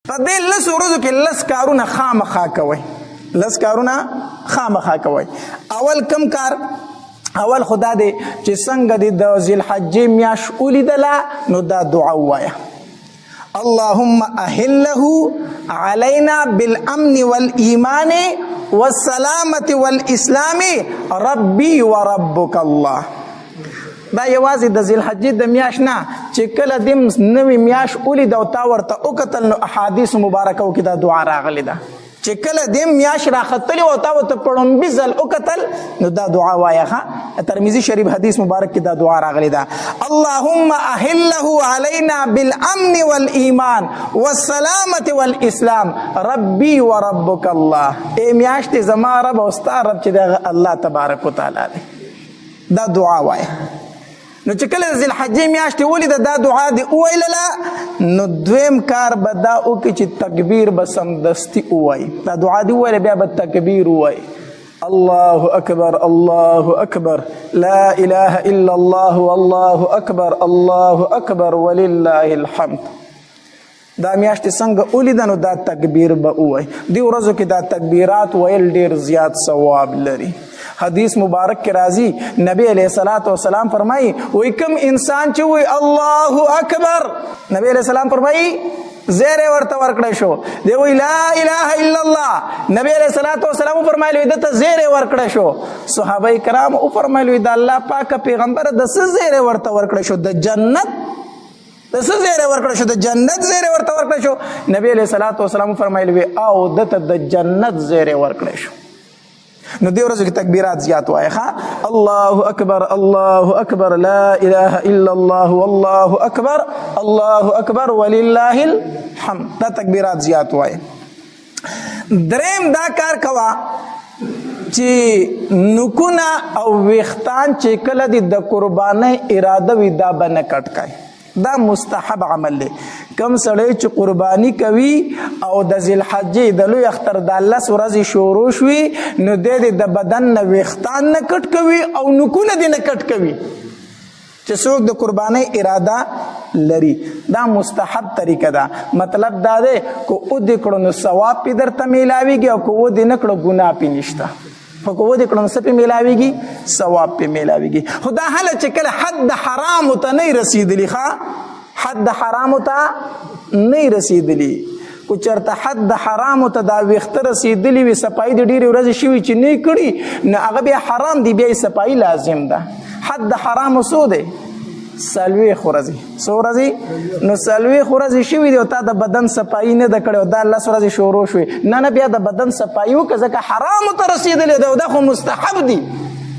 په دې لس ورځو کې لس کارونه خامخا کوئ، لس کارونه خامخا کوئ. اول کم کار؟ اول خدا دې چې څنګه دې د ذوالحجې میاشت ولیدله نو دا دعا ووایه، اللهم اهله علينا بالامن والايمان والسلامه والاسلام ربي وربك الله. دا یوازې د ذوالحجې د میاشت نه، چې کله دې نوې میاشت ولید او تا ورته وکتل نو احادیث مبارکو کې دا دعا راغلې ده، چې کله دې میاشت راختلې او تا ورته په ړومبي ځل وکتل نو دا دعا وایه. ښه، ترمذي شریف حدیث مبارک کې دا دعا راغلې ده، اللهم اهله علينا بالامن والايمان والسلامه والاسلام ربي وربك الله. ای میاشت زما رب او ستا رب چې دغه الله تبارک وتعالی دی، دا دعا وایه. نو چې کله ذی الحجې میاشتې ولیده دا دعا دې وویلله، نو دویم کار به دا وکړي چې تکبیر به سمدستي ووایي. دا دعا دې وویله بیا به تکبیر ووایي، الله اکبر الله اکبر لا اله الا الله والله اکبر الله اکبر ولله الحمد. دا میاشتې څنګه ولیده نو دا تکبیر به ووایي. دې ورځو کې دا تکبیرات ویل ډېر زیات ثواب لري. حدیث مبارک کې راځي، نبی علیہ الصلوۃ والسلام فرمایي، وای کوم انسان چې وای الله اکبر، نبی علیہ السلام فرمایي زیری ورته ورکړی شو. دی وای لا اله الا الله، نبی علیہ الصلوۃ والسلام فرمایلی دته زیری ورکړی شو. صحابه کرام او فرمایلی د الله پاک پیغمبر د څه زیری ورته ورکړی شو؟ د جنت د څه زیری ورکړی شو؟ د جنت زیری ورته ورکړی شو. نبی علیہ الصلوۃ والسلام فرمایلی وی او دته د جنت زیری ورکړی شو. نو دې ورځو کې تکبیرات زیات وایه. ښه، الله اکبر الله اکبر لا اله الا الله والله اکبر الله اکبر ولله الحمد، دا تکبیرات زیات وایه. دریم دا کار کوه چې نکونه او ویښتان چې کله دې د قربانۍ اراده وي دا به نه کټ کوي، دا مستحب عمل دی. کم سړی چې قرباني کوي او د ذوالحجې د لوی اختر د لس ورځې شروع شوي نو دی دې د بدن نه ویښتان نه کټ کوي او نکونه دې نه کټ کوي، چې څوک د قربانۍ اراده لري. دا مستحب طریقه ده. مطلب دا دی که ودې کړو نو ثواب پې درته میلاویږي او که ودې نه کړو ګناه پې نشته، خو که ودې کړو نو څه پې میلاویږي؟ ثواب پې میلاویږي. خو دا هله چې کله حد د حرامو ته نه رسېدلي، ښه حد د حرامو ته نه رسېدلي، که چېرته حد د حرامو ته دا ویښته رسېدلي وي، صفایي د ډېرې ورځې شوي چې نه یې کړي نو هغه بیا حرام دی، بیا یې صفایي لازم ده. حد د حرامو څو دی؟ څلوېښت ورځې. څو ورځې؟ نو څلوېښت ورځې شوي دي او تا د بدن صفایي نه ده کړې او دا لس ورځې شروع شوې، نه نه بیا د بدن صفایي وکړه، ځکه حرامو ته رسېدلې ده او دا خو مستحب دي.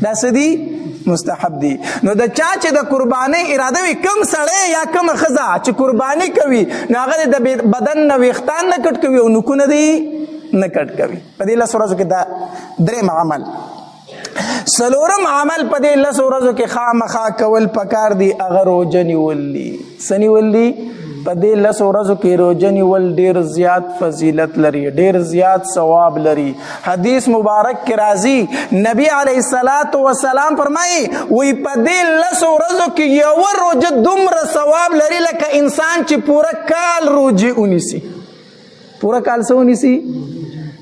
دا څه دي؟ مستحب دي. نو د چا چې د قربانۍ اراده وي، کم سړی یا کم ښځه چې قرباني کوي نو هغه د بدن نه ویښتان نه کټ کوي او نوکونه دي نه کټ کوي. په دې لس ورځو کې دا دریم عمل. څلورم عمل په دې لس ورځو کې خامخا کول پکار دي، هغه روژه نیول دي. څه نیول دي؟ په دې لس ورځو کې روژه نیول ډېر زیات فضیلت لري، ډېر زیات ثواب لري. حدیث مبارک کې راځي، نبی علیه الصلاة والسلام فرمایي وی په دې لس ورځو کې یوه روژه دومره ثواب لري لکه انسان چې پوره کال روژې ونیسي. پوره کال څه ونیسي؟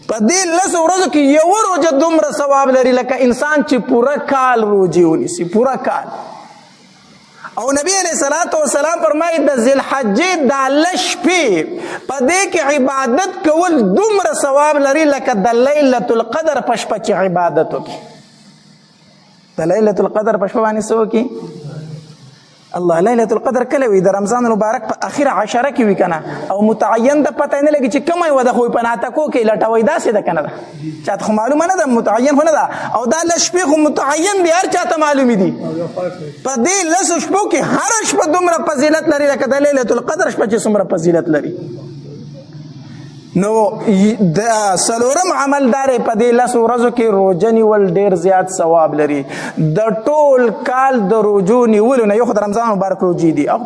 په دې لس ورځو کې یوه روژه دومره ثواب لري لکه انسان چې پوره کال روژې ونیسي، پوره کال. او نبی علیہ الصلوۃ والسلام فرمایي د ذوالحجې د لس شپې په دې کې عبادت کول دومره ثواب لري لکه د لیلة القدر په شپه چې عبادت وکړي. د لیلة القدر په شپه باندې څه وکړي؟ الله، لیلة القدر کله وي؟ د رمضان المبارک په اخیره عشره کې وي که نه؟ او متعین ده، پته یې نه لګي چې کومه یوه ده، خو په ناتکو کې لټوي، داسې ده که نه ده؟ چاته خو معلومه نه ده، متعین خو نه ده. او دا لس شپې خو متعین دي، هر چاته معلومې دي. په دې لسو شپو کې هره شپه دومره فضیلت لري لکه د لیلة القدر شپه چې څومره فضیلت لري. نو د څلورم عمل دار په دې لس ورځو کې روژه نیول ډېر زیات ثواب لري. د ټول کال د روژو نیولو نه یو خو د رمضان مبارک روژې دي، او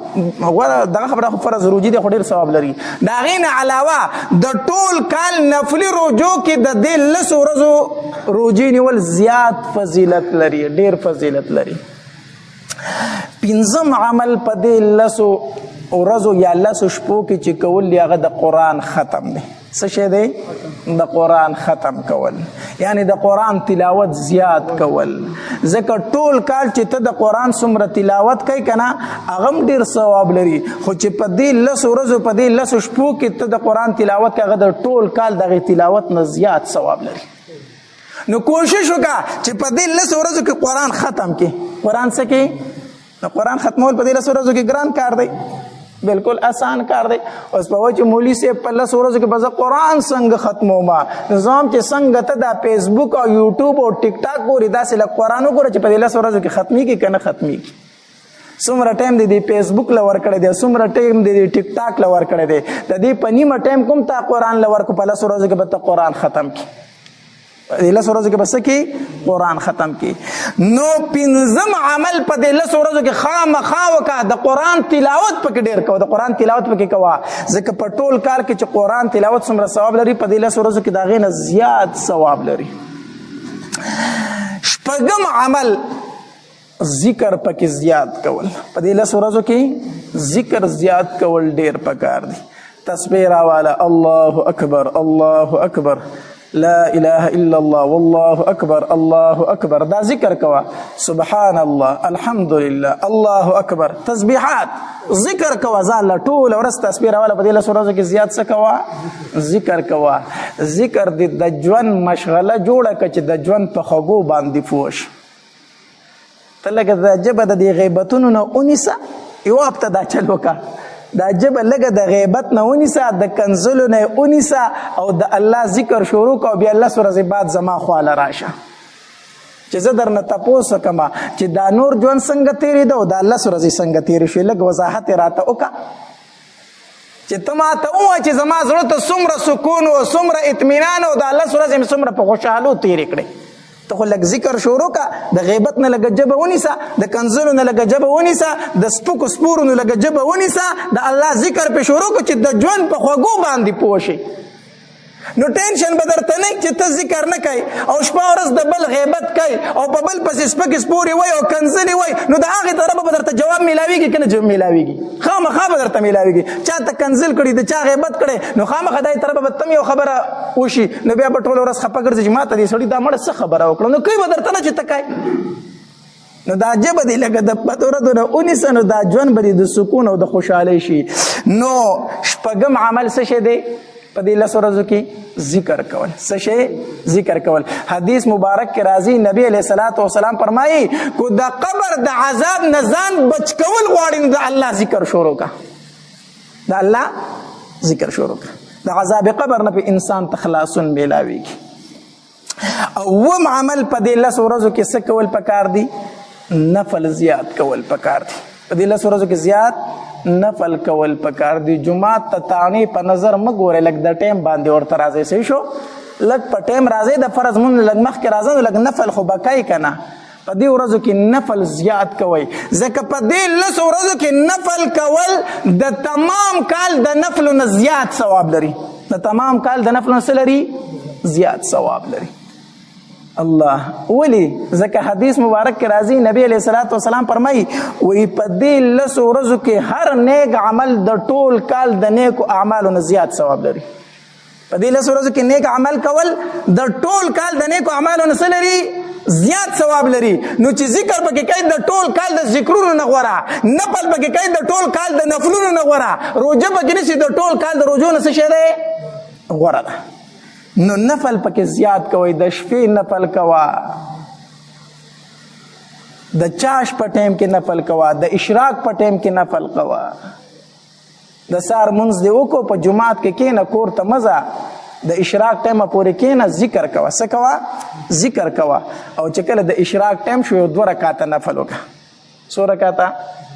غوره دغه خبره خو فرض روژې دي، خو ډېر ثواب لري. د هغې نه علاوه د ټول کال نفلي روژو کې د دې لس ورځو روژې نیول زیات فضیلت لري، ډېر فضیلت لري. پنځم عمل په دې لسو ورځو یا لسو شپو کې چې کول دی، هغه د قرآن ختم دی. څه شی دی؟ د قرآن ختم کول، یعنی د قرآن تلاوت زیات کول. ځکه ټول کال چې ته د قرآن څومره تلاوت کوي که نه، هغه هم ډېر ثواب لري، خو چې په دې لسو ورځو، په دې لسو شپو کې ته د قرآن تلاوت کوي، هغه د ټول کال دغې تلاوت نه زیات ثواب لري. نو کوشش وکړه چې په دې لسو ورځو کې قرآن ختم کړي. قرآن څه کې؟ نو قرآن ختمول په دې لسو ورځو کې ګران کار دی؟ بالکل اسان کار دی. اوس په وایي چې مولوي صاحب په لسو ورځو کې به زه قرآن څنګه ختموم؟ نو زه هم چې څنګه ته دا فیسبوک او یوټیوب او ټیک ټاک ګورې، داسې لږ قرآن وګوره چې په دې لسو ورځو کې ختمېږي که نه ختمېږي. څومره ټایم دی د فیسبوک له ورکړی دی، څومره ټایم دی د ټیک ټاک له ورکړی دی، د دې په نیمه ټایم کوم تا قرآن له ورکړو، په لسو ورځو کې به ته قرآن ختم کړي. دې لسو ورځو کې به څه کړي؟ قرآن ختم کړي. نو پنځم عمل په دې لسو ورځو کې خامخا وکړه، د قرآن تلاوت پکې ډېر کوه، د قرآن تلاوت پکې کوه. ځکه په ټول کال کې چې قرآن تلاوت څومره ثواب لري، په دې لسو ورځو کې د هغې نه زیات ثواب لري. شپږم عمل ذکر پکې زیات کول. په دې لسو ورځو کې ذکر زیات کول ډېر پکار دی. تسبیح راواله، الله اکبر، الله اکبر، لا اله الا الله، والله اکبر، الله اکبر، دا ذکر کوه. سبحان الله، الحمد لله، الله اکبر، تسبیحات ذکر کوه. ځان له ټوله ورځ تسبیح راواله. په دې لسو ورځو کې زیات څه کوه؟ ذکر کوه. ذکر دې د ژوند مشغله جوړه کړه چې د ژوند په خوږو باندې پوه شي. ته لږه د ژبه د دې غیبتونو نه ونیسه، یوه هفته دا چل وکړه، دا ژبه لږه د غیبت نه ونیسه، د کنزلو نه ونیسه، او د الله ذکر شروع کړه، او بیا لس ورځې بعد زما خواله راشه چې زه درنه تپوس وکړم چې دا نور ژوند څنګه تېرېده او دا لس ورځې څنګه تېرې شوې. لږ وضاحت یې راته وکړه چې ته ما ته ووایه چې زما زړه ته څومره سکون و، څومره اطمینان و، دا لس ورځې مې څومره په خوشحالو تېرې کړې. ته خو لږ ذکر شروع کړه، د غیبت نه لږه ژبه ونیسه، د کنزلو نه لږه ژبه ونیسه، د سپکو سپورو نه لږه ژبه ونیسه، د الله ذکر پې شروع کړه چې د ژوند په خوږو باندې پوه شي. نو ټینشن به درته نه چې ته ذکر نه کوي او شپه ورځ د بل غیبت کوي او په بل پسې سپکې سپورې وایي او کنځلې وایي، نو د هغې طرفه به درته جواب میلاویږي که نه جواب میلاویږي؟ خامخا به درته میلاویږي. چا ته کنځل کړي، د چا غیبت کړي، نو خامخا دای طرفه به تم یو خبره وشي، نو بیا به ټوله ورځ خفه ګرځي چې ما ته دې سړي دا مړه څه خبره وکړه. نو کوي به درته نه چې ته کوې. نو دا ژبه دې لکه د بدو ردو نه ونیسه، نو دا ژوند به دې د سکون او د خوشحالۍ شي. نو شپږم عمل څه شی دی په دې لسو ورځو کې؟ ذکر کول. څه شی؟ ذکر کول. حدیث مبارک کې راځي، نبی علیہ الصلوۃ والسلام فرمایي کو د قبر د عذاب نه ځان بچ کول غواړي نو د الله ذکر شروع کا، د الله ذکر شروع کا، د عذاب قبر نه په انسان ته خلاصون میلاویږي. اووم عمل په دې لسو ورځو کې څه کول پکار دي؟ نفل زیات کول پکار دي. په دې لسو ورځو کې زیات نفل کول پکار دي. جومات ته تاڼې په نظر مه ګورئ، لږ د ټایم باندې ورته راځئ. صحیح شو؟ لږ په ټایم راځئ، د فرض مونږ لږ مخکې راځئ، نو لږ نفل خو به کوئ که نه. په دې ورځو کې نفل زیات کوئ، ځکه په دې لسو ورځو کې نفل کول د تمام کال د نفلو نه زیات ثواب لري. د تمام کال د نفلو نه څه لري؟ زیات ثواب لري. الله ولی؟ ځکه حدیث مبارک کې راځي، نبی علیہ الصلوۃ والسلام فرمایي وی په دې لسو ورځو کې هر نیک عمل د ټول کال د نیکو اعمالو نه زیات ثواب لري. په دې لسو ورځو کې نیک عمل کول د ټول کال د نیکو اعمالو نه څه لري؟ زیات ثواب لري. نو چې ذکر پکې کوي د ټول کال د ذکرونو نه غوره، نفل پکې کوي د ټول کال د نفلونو نه غوره، روژه پکې نیسي د ټول کال د روژو نه څه شی دی؟ غوره ده. نو نفل پکې زیات کوئ، د شپې نفل کوه، د چاش په ټایم کې نفل کوه، د اشراق په ټایم کې نفل کوه، د سهار مونځ دې وکړو، په جومات کې کښېنه، کور ته مه ځه، د اشراق ټایمه پورې کښېنه، ذکر کوه. څه کوه؟ ذکر کوه. او چې کله د اشراق ټایم شو، یو دوه رکعته نفل وکړه. څو رکعته؟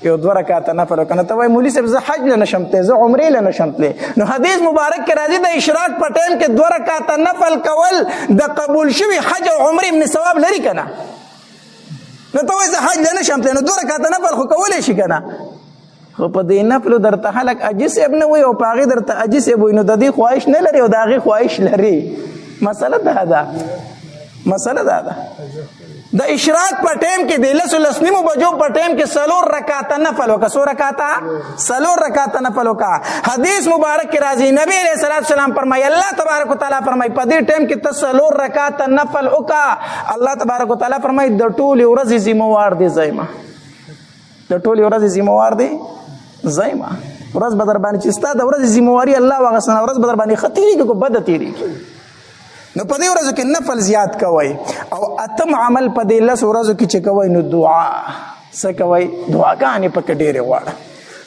یو دوه رکعته نفل وکړه. نو ته وایې مولوي صاحب زه حج له نه شم تللی، زه عمرې له نه شم تللی. نو حدیث مبارک کې راځي د اشراق په ټایم کې دوه رکعته نفل کول د قبول شوي حج او عمرې من ثواب لري که نه؟ نو ته وایې زه حج له نه شم تللی، نو دوه رکعته نفل خو کولی شي که نه؟ خو په دې نفلو درته خلک حاجي صاحب نه وایي او په هغې درته حاجي صاحب وایي، نو د دې خواهش نه لري او د هغې خواهش لري. مسله دا ده، مسله دا ده. د اشراق په ټیم کې د لسو لس نیمو بجو په ټیم کې څلور رکعاته نفل وکړه. څو رکعاته؟ څلور رکعاته نفل وکړه. حدیث مبارک کې راځي، نبی علیہ الصلوۃ والسلام فرمایي، الله تبارک وتعالی فرمایي په دې ټیم کې ته څلور رکعاته نفل وکړه. الله تبارک وتعالی فرمایي د ټولې ورځې ذمہوار دی زایمه، د ټولې ورځې ذمہوار دی زایمه. ورځ به در باندې چې ستا د ورځې ذمہواري الله واغستنه، ورځ به در باندې ښه تېرېږي که بده تېرېږي. نو په دې ورځو کې نفل زیات کوئ. او اتم عمل په دې لس ورځو کې چې کوئ نو دعا څه کوئ؟ دعاګانې پکې ډېرې غواړه.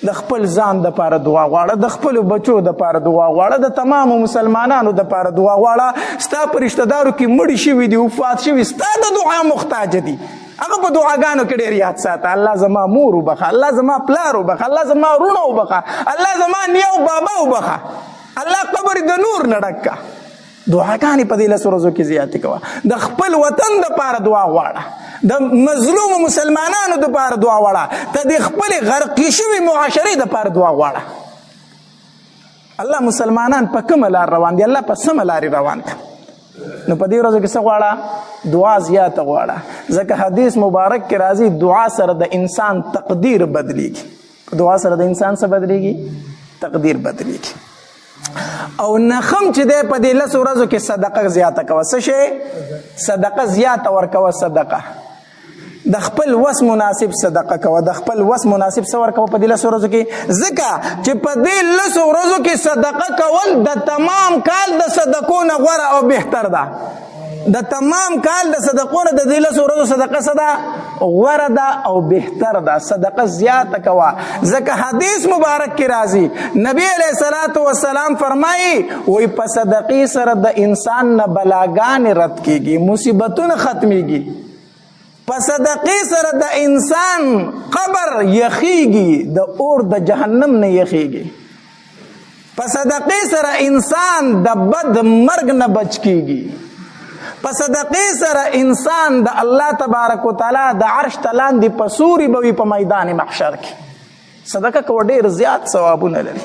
د خپل ځان دپاره دعا غواړه، د خپلو بچو دپاره دعا غواړه، د تمامو مسلمانانو دپاره دعا غواړه. ستا په رشته دارو کې مړي شوي دي، وفات شوي، ستا د دعا محتاج دي، هغه په دعاګانو کې ډېر یاد ساته. الله زما مور وبخښه، الله زما پلار وبخښه، الله زما وروڼه وبخښه، الله زما نیا او بابا وبخښه، الله قبر د نور نه ډک کړه. دعاګانې په دې لس ورځو کې زیاتې کوه. د خپل وطن دپاره دعا غواړه، د مظلومو مسلمانانو دپاره دعا غواړه، ته د خپلې غرقې شوې معاشرې دپاره دعا غواړه. الله مسلمانان په کومه لار روان دي، الله په سمه لارې روان کړه. نو په دې ورځو کې څه غواړه؟ دعا زیاته غواړه، ځکه حدیث مبارک کې راځي دعا سره د انسان تقدیر بدلیږي. دعا سره د انسان څه بدلیږي؟ تقدیر بدلیږي. او نخم چې دی په دې لس ورځو کې صدقه زیاته کوه. څه شی؟ صدقه زیاته ورکوه. صدقه د خپل وس مناسب صدقه کوه، د خپل وس مناسب څه ورکوه په دې لس ورځو کې، ځکه چې په دې لس ورځو کې صدقه کول د تمام کال د صدقو نه غوره او بهتر ده. د تمام کال د صدقو نه د دې لس ورځو صدقه څه ده؟ غوره ده او بهتر ده. صدقه زیاته کوه، ځکه حدیث مبارک کې راځي نبی علیہ الصلوۃ والسلام فرمایي وای په صدقې سره د انسان نه بلاګانې رد کیږي، مصیبتونه ختمیږي. په صدقې سره د انسان قبر یخیږي، د اور د جهنم نه یخیږي. په صدقې سره انسان د بد مرګ نه بچ کیږي. په صدقې سره انسان د الله تبارک وتعالی د عرش تلاندې په سوري به وي په میدان محشر کې. صدقه کوه ډېر زیات ثوابونه لري.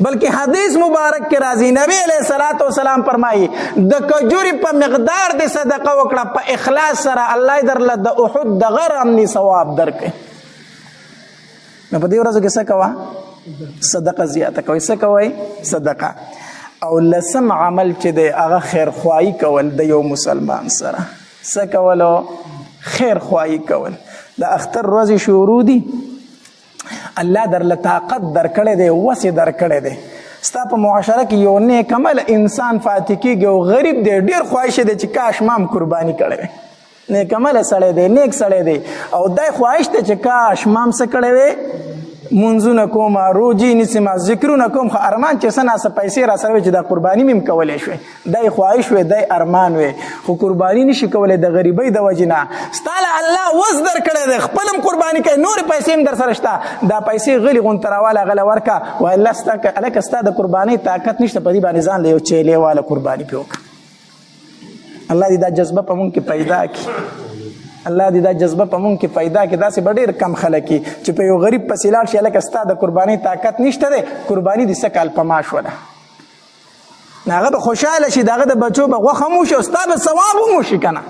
بلکې حدیث مبارک کې راځي نبی علیہ الصلوۃ والسلام فرمایي د کجوري په مقدار د صدقه وکړه په اخلاص سره، الله درله د احد د غر امني ثواب درکړي. نو په دې ورځو کې څه کوه؟ صدقه زیاته کوئ. څه کوئ؟ صدقه. او لسم عمل چې دی هغه خیرخواهي کول د یو مسلمان سره. څه کولو؟ خیرخواهي کول. د اختر ورځې شروع دي، الله درله طاقت درکړی دی، وسې درکړی دی. ستا په معاشره کې یو نیک عمل انسان فاتح کېږي او غریب دی، ډېر خواهش دی چې کاش ما هم قرباني کړی وی. نیک عمل سړی دی، نیک سړی دی، او دا خواهش دی چې کاش ما هم څه کړی وی، منځونه کوم، روجې نیسم، ذکرونه کوم، خو ارمان چې څه ناڅه پیسې را سره وي چې دا قرباني مې هم کولی شوې. دا یې خواهش وی، دا یې ارمان وی، خو قرباني نشي کولی د غریبۍ د وجې نه. ستا له الله وس درکړی دی، خپل هم قرباني کوي، نورې پیسې هم در سره شته، دا پیسې غلي غونته راواله، غله ورکه، وایي الله ستا هلکه ستا د قربانۍ طاقت نشته، په دې باندې ځان له یو چیلې واله قرباني پرې وکړه. الله دې دا جذبه په مونږ کې پیدا کړي. الله دې دا جذبه په مونږ کې پیدا کړي. داسې به ډېر کم خلک وي چې په یو غریب پسې لاړ شي، هلکه ستا د قربانۍ طاقت نشته دی، قرباني دې څه کال په ما شوله. هغه به خوشحاله شي، د هغه د بچو به غوښه هم وشي او ستا به ثواب هم وشي که نه،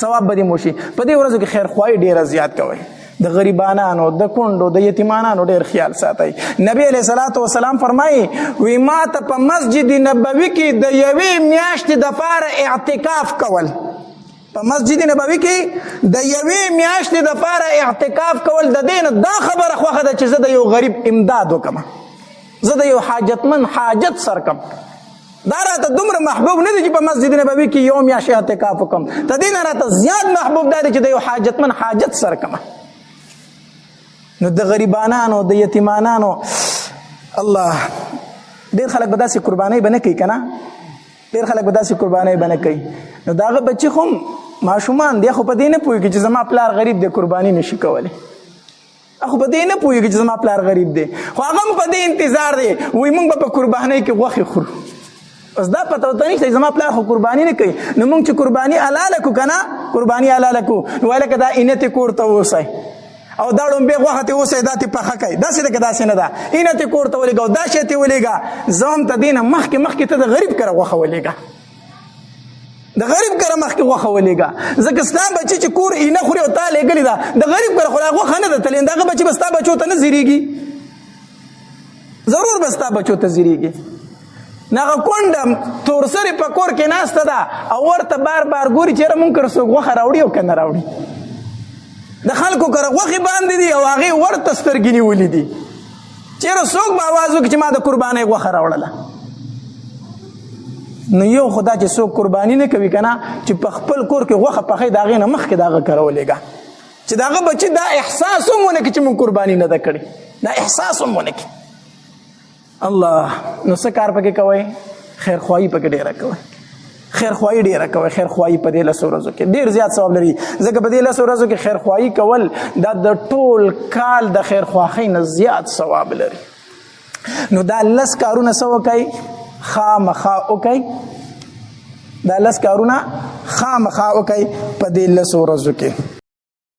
ثواب به دې هم وشي. په دې ورځو کې خیرخواهي ډېره زیات کوئ، د غریبانانو، د کونډو، د یتیمانانو ډېر خیال ساتئ. نبی علیہ الصلوۃ والسلام فرمایي وی ما ته په مسجد نبوي کې د یوې میاشتې دپاره اعتکاف کول، په مسجد نبوي کې د یوې میاشتې دپاره اعتکاف کول، د دې نه دا خبره خوښه ده چې زه د یو غریب امداد وکړم، زه د یو حاجتمن حاجت سر کړم. دا راته دومره محبوب نه دی چې په مسجد نبوي کې یو میاشت اعتکاف وکړم، د دې نه راته زیات محبوب دا دی چې د یو حاجتمن حاجت سر کړم. نو د غریبانانو، د یتیمانانو، الله ډېر خلک به داسې قربانۍ به نه کوي که نه، ډېر خلک به داسې قربانۍ به نه کوي. نو د هغه بچي خو هم ماشومان دی، خو په دې نه پوهېږي چې زما پلار غریب دی، قرباني نشي کولی. خو په دې نه پوهېږي چې زما پلار غریب دی، خو هغه هم په دې انتظار دی، وایي موږ به په قربانۍ کې غوښې خورو. اوس دا پته ورته نشته چې زما پلار خو قرباني نه کوي، نو موږ چې قرباني حلاله کړو که نه، قرباني حلاله کړو، نو وایي لکه دا اینه تې کور ته ووسئ او دا ړومبی غوښه ترې ووسئ، دا ترې پخه کړئ، داسې ده که داسې نه ده، اینه ترې کور ته ولېږه او دا شی ترې ولېږه، زه هم ته دې نه مخکې مخکې ته د غریب کره غوښه ولېږه. د غریب کره مخکې غوښه ولېږه، ځکه ستا بچي چې کور یې نه خوري او تا لېږلې ده، د غریب کره خو دا غوښه نه ده تللې، دغه بچي به ستا بچو ته نه ځیرېږي، ضرور به ستا بچو ته ځیرېږي. هغه کونډه تورسرې په کور کې ناسته ده او ورته بار بار ګوري چې یاره مونږ کره څوک غوښه راوړي او که نه راوړي. د خلکو کره غوښې باندې دي او هغې ورته سترګې نیولې دي چېرې څوک به اواز وکړي چې ما د قربانۍ غوښه راوړله. نو یو خدا چې څوک قرباني نه کوي که نه، چې په خپل کور کې غوښه پخوي، د هغې نه مخکې د هغه کره ولېږه چې د هغه بچي دا احساس هم ونه کړي چې موږ قرباني نه ده کړې، دا احساس هم ونه کړي. الله، نو څه کار پکې کوئ؟ خیرخواهي پکې ډېره کوئ، خیرخواهي ډېره کوئ. خیرخواهي په دې لسو ورځو کې ډېر زیات ثواب لري، ځکه په دې لسو ورځو کې خیرخواهي کول دا د ټول کال د خیرخواهۍ نه زیات ثواب لري. نو دا لس کارونه څه وکئ؟ خامخا وکئ. دا لس کارونه خامخا وکئ په دې لسو ورځو کې.